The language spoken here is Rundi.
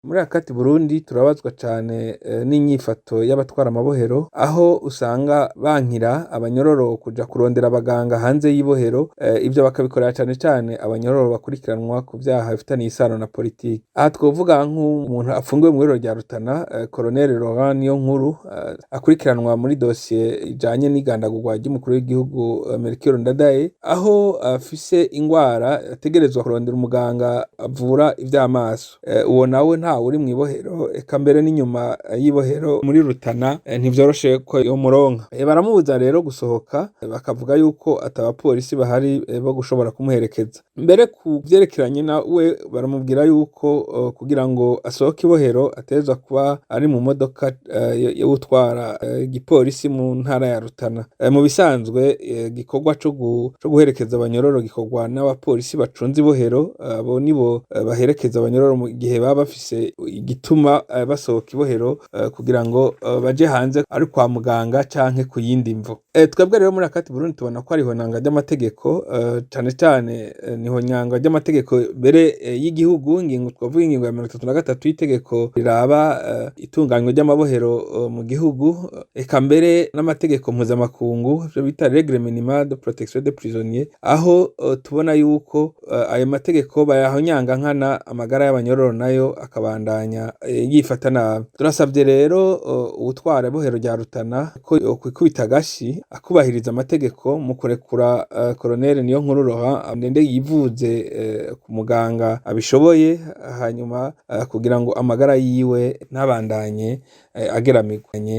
Muri akati Burundi turabazwa cane n'inyifato y'abatwara amabohero, aho usanga bankira abanyororo kuja kurondera abaganga hanze y'ibohero. Ivyo bakabikorera cane cane abanyororo bakurikiranwa ku vyaha bifitaniye isano na politiki. Aha twovuga nk'umuntu afungiwe mw'ibohero rya Rutana, Colonel Laurent Niyonkuru, akurikiranwa muri dosiye ijanye n'igandagurwa ry'umukuru w'igihugu Melchior Ndadaye, aho afise ingwara ategerezwa kurondera umuganga avura ivy'amaso. Uwo nawe ntawe uri mw'ibohero, eka mbere n'inyuma y'ibohero muri Rutana ntivyoroshe ko yomuronka. Baramubuza rero gusohoka, bakavuga yuko ata bapolisi bahari bo gushobora kumuherekeza. Mbere ku vyerekeranye nawe, baramubwira yuko kugira ngo asohoke ibohero ategerezwa kuba ari mu modoka y'uwutwara igipolisi mu ntara ya Rutana. Mu bisanzwe igikorwa co guherekeza abanyororo gikorwa n'abapolisi bacunze ibohero. Abo nibo baherekeza abanyororo mu gihe baba bafise igituma basohoka ibohero kugira ngo baje hanze, ari kwa muganga canke ku yindi mvo. Twebwe rero muri akati Burundi tubona ko ari ihonyangwa ry'amategeko, cane cane ni ihonyangwa ry'amategeko mbere y'igihugu. Ingingo twavuga, ingingo ya 33 y'itegeko riraba itunganywa ry'amabohero mu gihugu, eka mbere n'amategeko mpuzamakungu, ivyo bita règle minimale de protection des prisonniers, aho tubona yuko ayo mategeko bayahonyanga nkana, amagara y'abanyororo nayo akabandanya yifata nabi. Turasavye rero uwutwara ibohero rya Rutana ko yokwikubita agashi, akubahiriza amategeko mu kurekura Colonel Niyonkuru Laurent, agende yivuze ku muganga abishoboye, hanyuma kugira ngo amagara yiwe ntabandanye ageramirwa.